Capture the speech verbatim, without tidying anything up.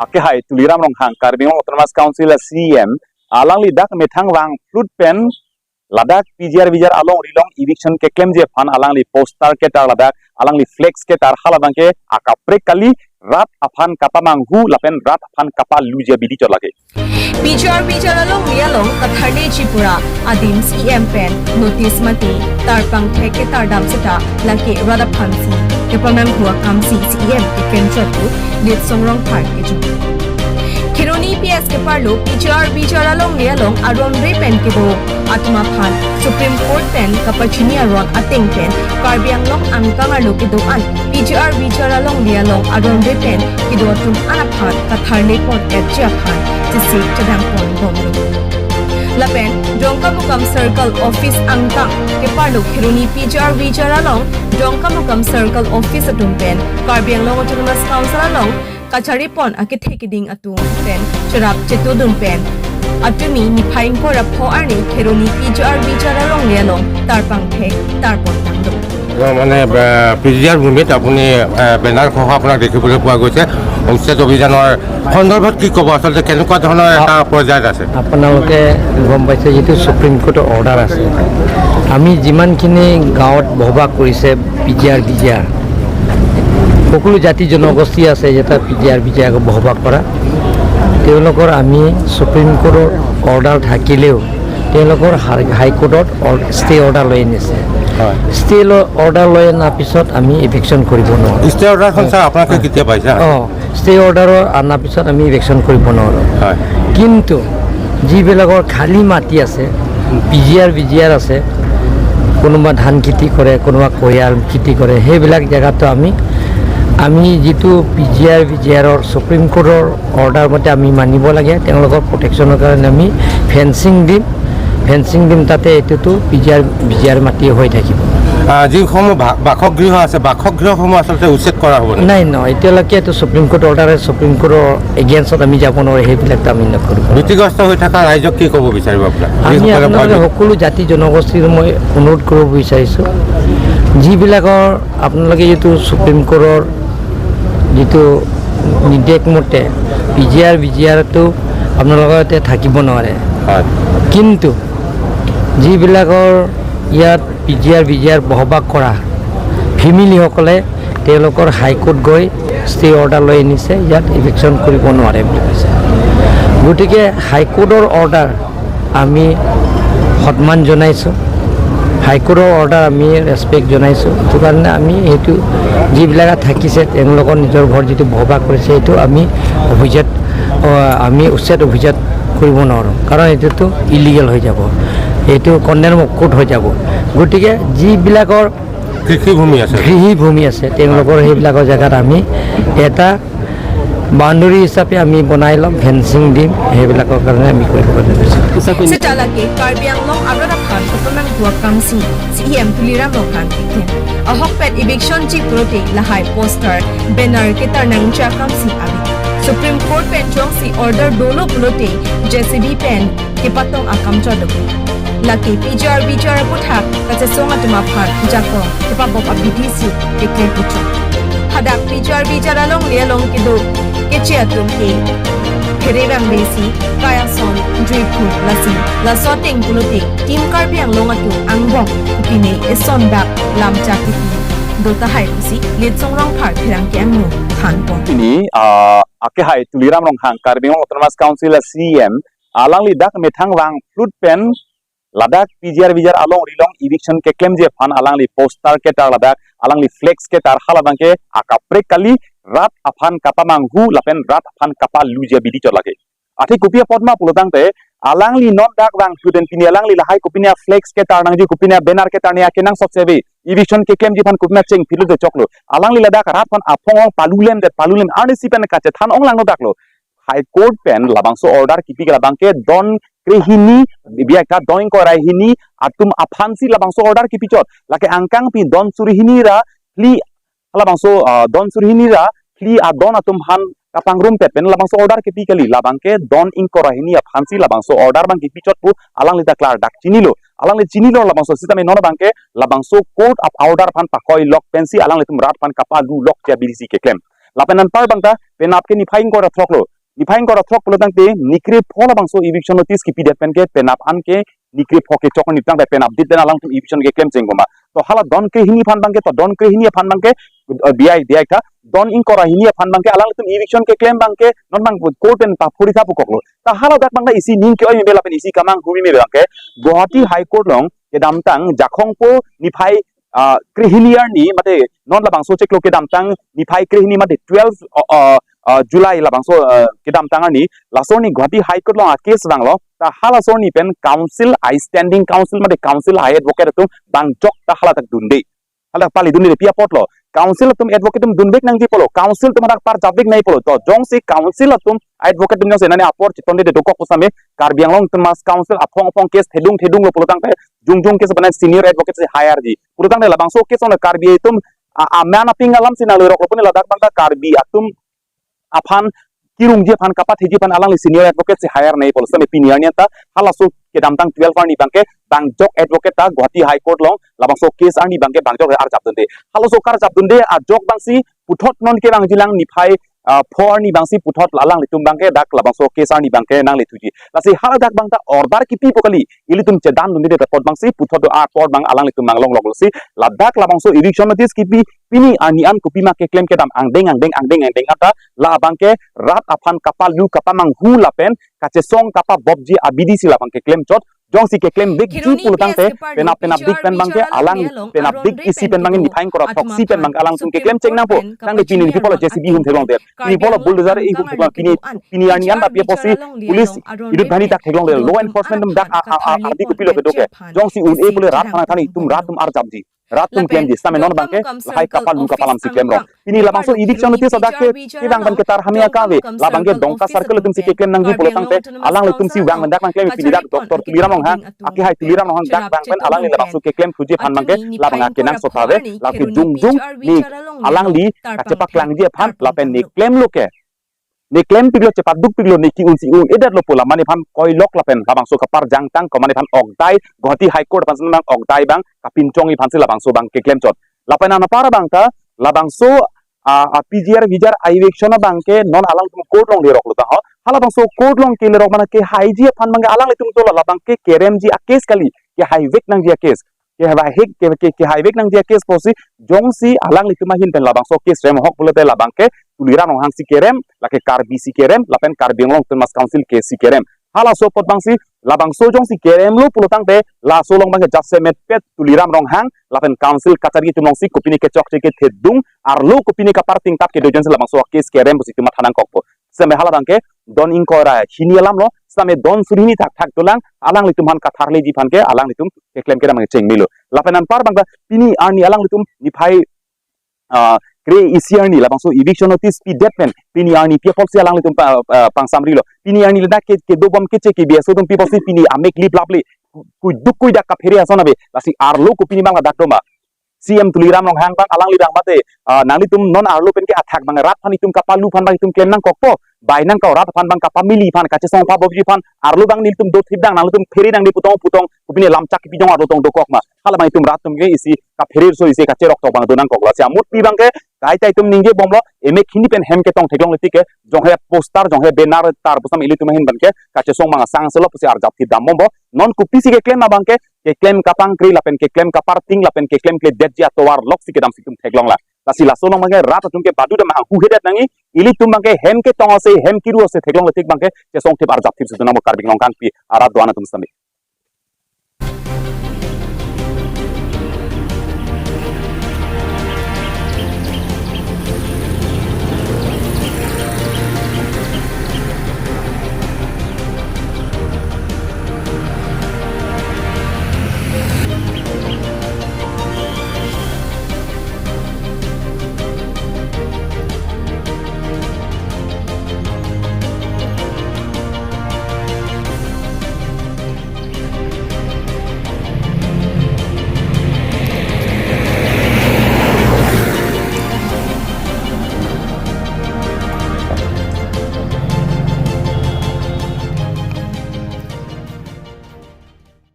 Akehai Tuliram Ronghang, Karbi Anglong Autonomous Council a C E M, alangli dak methang vangphlut pen ladak P G R V G R alongri along eviction keklemji aphan alangli poster ketar, ladak alangli flex ketar, halabangke akaprek kali, rat aphan kapamanghu lapen rat aphan kapaluji abidi chot lake. P G R V G R alongri along katharneji pura adim C E M pen notice mate tarpang thek ketar dam seta lake rat aphansi kepamanghu akamsi C E M keklem chot pu Litsong Rongphar kejok. Kheroni P S keparlo P G R V G R alongri along aron re pen kedo atum aphan Supreme Court pen kapachini aron ateng pen Karbi Anglong angkang arlo kedo-an P G R V G R alongri along aron re pen kedo atum an aphan katharne pon-etji aphan chesik chedang pon bomlo. Lapen Dongkamukam Circle Office angkang keparlo Kheroni P G R V G R along Dongkamukam Circle Office atum pen Karbi Anglong Autonomous Council along kachari pon akethe keding atum pen cherap chetudun pen atumi niphai ingkoi ra pho arni Kheroni P G R V G R alongri along tarpang thek tarpon tanglo. মানে, আহ, P G আৰ ভূমিত আপুনি, আহ, বেনাৰ সহ আপোনাক দেখিবলৈ পোৱা গৈছে। উচ্ছেদ অভিযানৰ সন্দৰ্ভত কি ক'ব, আচলতে কেনেকুৱা ধৰণৰ এটা পৰ্যায়ত আছে? আপোনালোকে গম পাইছে, যিটো ছুপ্ৰিম কোৰ্টৰ অৰ্ডাৰ আছে, আমি যিমানখিনি গাঁৱত বসবাস কৰিছে পি জি আৰ, ভি জি আৰ, সকলো জাতি জনগোষ্ঠী আছে, এটা পি জি আৰ, ভি জি আৰ বসবাস কৰা, তেওঁলোকৰ আমি ছুপ্ৰিম কোৰ্টৰ অৰ্ডাৰ থাকিলেও তেওঁলোকৰ হাই-, হাইকোৰ্টত অৰ-, ষ্টে অৰ্ডাৰ লৈ আনিছে। হয়। ষ্টে ল-, অৰ্ডাৰ লৈ অনাৰ পিছত আমি ইভিকশ্যন কৰিব নোৱাৰোঁ। ষ্টে অৰ্ডাৰখন, ছাৰ, আপোনালোকে কেতিয়া পাইছে? অ, ষ্টে অৰ্ডাৰৰ অনাৰ পিছত আমি ইভিকশ্যন কৰিব নোৱাৰোঁ। হয়। কিন্তু যিবিলাকৰ খালী মাটি আছে, পি জি আৰ, ভি জি আৰ আছে, কোনোবা ধান খেতি কৰে, কোনোবা কুঁহিয়াৰ খেতি কৰে, সেইবিলাক জেগাতো আমি, আমি যিটো পি জি আৰ, ভি জি আৰৰ ছুপ্ৰিম কোৰ্টৰ অৰ্ডাৰ মতে আমি মানিব লাগে। তেওঁলোকৰ প্ৰটেকশ্যনৰ কাৰণে আমি ফেন্সিং দিম, ফেন্সিং দিম, তাতে এইটোতো পি জি আৰ, ভি জি আৰ মাটি হৈ থাকিব। আহ, যিসমূহ বা-, বাসগৃহ আছে, বাসগৃহসমূহ আচলতে উচ্ছেদ কৰা হ'ব নেকি? নাই, নহয়, এতিয়ালৈকে এইটো ছুপ্ৰিম কোৰ্ট অৰ্ডাৰ, ছুপ্ৰিম কোৰ্টৰ এগেইনষ্টত আমি যাব নোৱাৰোঁ, সেইবিলাকতো আমি নকৰোঁ। ভীতিগ্ৰস্ত হৈ থকা ৰাইজক কি ক'ব বিচাৰিব আপোনালোকে? আমি যিসকলে আপোনালোকে ভয় সকলো জাতি জনগোষ্ঠীৰ মই অনুৰোধ কৰিব বিচাৰিছোঁ, যিবিলাকৰ আপোনালোকে যিটো ছুপ্ৰিম কোৰ্টৰ যিটো নিৰ্দেশ মতে পি জি আৰ, ভি জি আৰতো আপোনালোকৰ ইয়াতে থাকিব নোৱাৰে। হয়। কিন্তু যিবিলাকৰ ইয়াত পি জি আৰ, ভি জি আৰ বসবাস কৰা ফেমিলিসকলে তেওঁলোকৰ হাইকোৰ্ট গৈ ষ্টে অৰ্ডাৰ লৈ আনিছে, ইয়াত ইভিকশ্যন কৰিব নোৱাৰে বুলি কৈছে। গতিকে হাইকোৰ্টৰ অৰ্ডাৰ আমি সন্মান জনাইছোঁ, হাইকোৰ্টৰ অৰ্ডাৰ আমি ৰেচপেক্ট জনাইছোঁ। সেইটো কাৰণে আমি সেইটো যিবিলাকে থাকিছে, তেওঁলোকৰ নিজৰ ঘৰ যিটো বসবাস কৰিছে, সেইটো আমি অভিজাত, আহ, আমি উচ্ছেদ অভিজাত কৰিব নোৱাৰোঁ, কাৰণ এইটোতো ইলিগেল হৈ যাব, এইটো কণ্ডেম অফ কোৰ্ট হৈ যাব। গতিকে যিবিলাকৰ কৃষিভূমি আছে। কৃষিভূমি আছে, তেওঁলোকৰ সেইবিলাকৰ জেগাত আমি এটা বাউণ্ডেৰী হিচাপে আমি বনাই ল'ম, ফেন্সিং দিম, সেইবিলাকৰ কাৰণে আমি কৰিব বিচাৰিছোঁ। Seta lake Karbi Anglong arat aphan kapamanghu akamsi C E M Tuliram Ronghang keklem. Ahokpet evictionji pulote lahai poster, banner ketar nangji akamsi ave. Supreme Court pen jongsi order dolo pulote J C B pen kepatong akam chot dopo. Lake P G R V G R aputhak kachesong atum aphan jakong kepabop abidi si keklem pu chot. Hadak P G R V G R alongri along kedo keche atum ke phere vangve si kai ason, juiphun, lasi laso ateng pulote Team Karbi Anglong atum angbong pine eson dak lam chak kipi do tahai pusi Litsong Rongphar pherangke angno than pon. Pini, ah, akehai Tuliram Ronghang, Karbi Anglong Autonomous Council a C E M, alangli dak methang vangphlut pen ladak P G R V G R alongri along eviction keklemji aphan alangli poster ketar, ladak alangli flex ketar, halabangke akaprek kali, rat aphan kapamanghu lapen rat aphan kapaluji abidi chot lake. Athe kopi apot ma pulotangte alangli non dak vangphlut pen pini alangli lahai kopine flex ketar nangji, kopine banner ketar nangji akenangsot si ave, eviction keklemji aphan kopine chengphit lote choklo. Alangli ladak rat aphan aphong ong palulemdet, palulem arnisi pen kachethan ong langno daklo. High Court pen labangso order kipi ke labangke don krehini, biak ta don ingkoi ra hini atum aphansi labangso order kipi chot. Lake angkangpi don suri hini ra phli, labangso, ah, don suri hini ra phli adon atum aphan kapangrumpet pen labangso order kipi kali, labangke don ingkoi ra hini aphansi labangso order abang kipi chot pu alangli ta klardak chinilo. Alangli chinilo labangso sitame non abangke labangso court of order aphan pakoi lok pensi alanglitum rat aphan kapalu lokji abidi si keklem. Lapen anpar abang ta penap ke niphai ingkoi ra throk lo. Niphai ingkoi ra throk pulo tangte nikre pho labangso eviction notice kipidet pen ke penap an ke nikre pho kechok ni tangte penap dit pen alangtum eviction keklem cheng bomba. To hala don krehini aphan abangke, to don krehini aphan abangke, eh, diai, diai tha, don ingkoi ra hini aphan abangke alangtum eviction keklem abangke non abang court pen paphuri tha pukok lo. Ta hala dak abangta isi ning ke-oi me bela pen isi kamanghu me abangke Guwahati High Court along kedamtang Jakhong po niphai, ah, krehini arni mate non labangso chiklo kedamtang niphai krehini mate twelve, uh, uh, uh, July labangso, uh, kedamtang arni laso arni Guwahati High Court along a case vanglo. Ta halaso arni pen counsel, a standing counsel mate counsel, high advocate atum bangjok ta hala dak dunde. Hala pali dunde pi apotlo. Counsel atum advocate atum dunvek nangji pulo. Counsel atum hadak parjapvek nangji pulo. To jongsi counsel atum advocate atum jongsi nani apor chitonde dokok pusitame Karbi Anglong Autonomous Council aphong aphong case thedung thedung lo pulo tangte jongjong case bana senior advocate si hire ji. Pulo tangte labangso case on Karbi atum a, a man aping alam si nanglerok lo pune ladak abangta Karbi atum aphan kirungji aphan kapatheji aphan alangli senior advocate si hire nangji pulo sitame pini arni ta halaso kedamtang twelve arni abangke bangjok advocate ta Guwahati High Court along labangso case arni abangke bangjok arjap dunde. Halaso karjap dunde ajok abangsi puthot non kevangjilang niphai, ah, pho arni abangsi puthot alanglitum abangke dak labangso case arni abangke nanglethuji. Lasi hala dak abangta order kipi po kali, ilitum chedan dunde apot abangsi puthot do apor abang alanglitum nanglonglok lo si ladak labangso eviction notice kipi pini arni an kopima keklem kedam angdeng angdeng angdeng angdeng ata labangke rat aphan kapalu kapamanghu lapen kachesong kapabopji abidi si labang keklem chot. Jongsi keklemvekji pulo tangte penap penapdik pen abangke alang penapdik isi pen abangke niphai ingkoi ra throksi pen abangke alangtum keklem cheng nangpo. Tangte pini niphai pulo J C B hum theklongdet, pini pulo bulldozer ihum theklong, pini pini arni an ta pi apotsi police idut bhani dak theklongdet, law enforcement atum dak a- a- a- ardi kopilo kedo ke. Jongsi un-e pule rat aphan thani itum rat atum arjapji, rat atum klemji, sitame non abangke lahai kapalu kapalam si klemrong. Pini labangso eviction notice adak ke kevang pen ketar hamya kave, labangke Dongka circle atum si keklem nangji pulo tangte alanglitum si vang pen dak nangklem, pini dak Doctor Tuliram Ronghang, akehai Tuliram Ronghang dak vang pen alangli labangso keklem thuji aphan abangke labang akenangsot ave, lake jongjong ne alangli kachepaklangji aphan lapen ne klemlo ke, ne klempiklo, chepadukpiklo, ne ki-un si un-edet lo pu la mane aphan koilok lapen labangso kaparjangtang ko mane aphan okdai Guwahati High Court aphan si nang okdai abang kapinchongji aphan si labangso abang keklem chot. Lapen anpar abangta labangso, ah, ah, P G R V G R eviction abangke non alangtum court along lerok lo ta ho. Halabangso court along kelerok mane kehaiji aphan abangke alanglitum tolo labangke keremji a case kali, kehaivek nangji a case. Kehai hek ke ke kehaivek nangji a case pusi jongsi alanglitum ahin pen labangso case rem ahok pulote labangke Tuliram Ronghang si kerem, lake Karbi si kerem, lapen Karbi Anglong Autonomous Council ke si kerem. Halaso apot abangsi labangso jongsi keremlo pulo tangte laso along abangke jasemet pet Tuliram Ronghang lapen council kachari atum alongsi kopine kechokche kethedung, arlo kopine kaparting tap kedo ajoine si labangso case kerem pusi itum matha nangkokpo. Sitame hala abangke don ingkoi ra hini alam lo, sitame don suri hini thakthak dolang, alanglitum aphan katharleji aphan ke alanglitum keklem kedam cheng melo. Lapen anpar abangta pini arni alanglitum niphai, ah, kre-isi arni labangso eviction notice pidet pen pini arni pi apotsi alanglitum pa- ah, pangsamrilo. Pini arni ladak ke kedobom keche ke B S O atum pi apotsi pini amek liplaple, kuiduk kuidak kaphere ason ave, lasi arlo kopine abang ladak doma. C M Tuliram Ronghang abang alangli abang mate, ah, nanglitum non arlo pen ke athak abang rat aphan itum kapalu aphan abang itum klem nangkokpo. Bai nangkok, rat aphan abang kapamili aphan, kachesong pabopji aphan arlo abang nelitum dothipdang, nanglitum phere nangdi putong putong, kopine lamchak kipijong arlo tong dokok ma. Hala abang itum rat atum ke isi kaphere so isi kacherok tok abang do nangkok, lasi amutpi abangke kaita itum ningje bomlo, emek hini pen hem ketong theklongle tik ke, jonghe poster, jonghe banner tar pusitame ilitum ahin abangke kachesong abang asang selo pusi arjapthip dam bompo. Non kopisi keklem abangke keklem kapangkri lapen keklem kaparting lapen keklem kledetji atovar loksi kedam si itum theklonglang. Lasi laso along abangke rat atum ke badu dam hanghuhedet nangji, ilitum abangke hem ketong ase, hem kiru ase theklongle tik abangke chesongthip arjapthip si itum nangpo Karbi Anglong kangpi arat do-an atum sitame.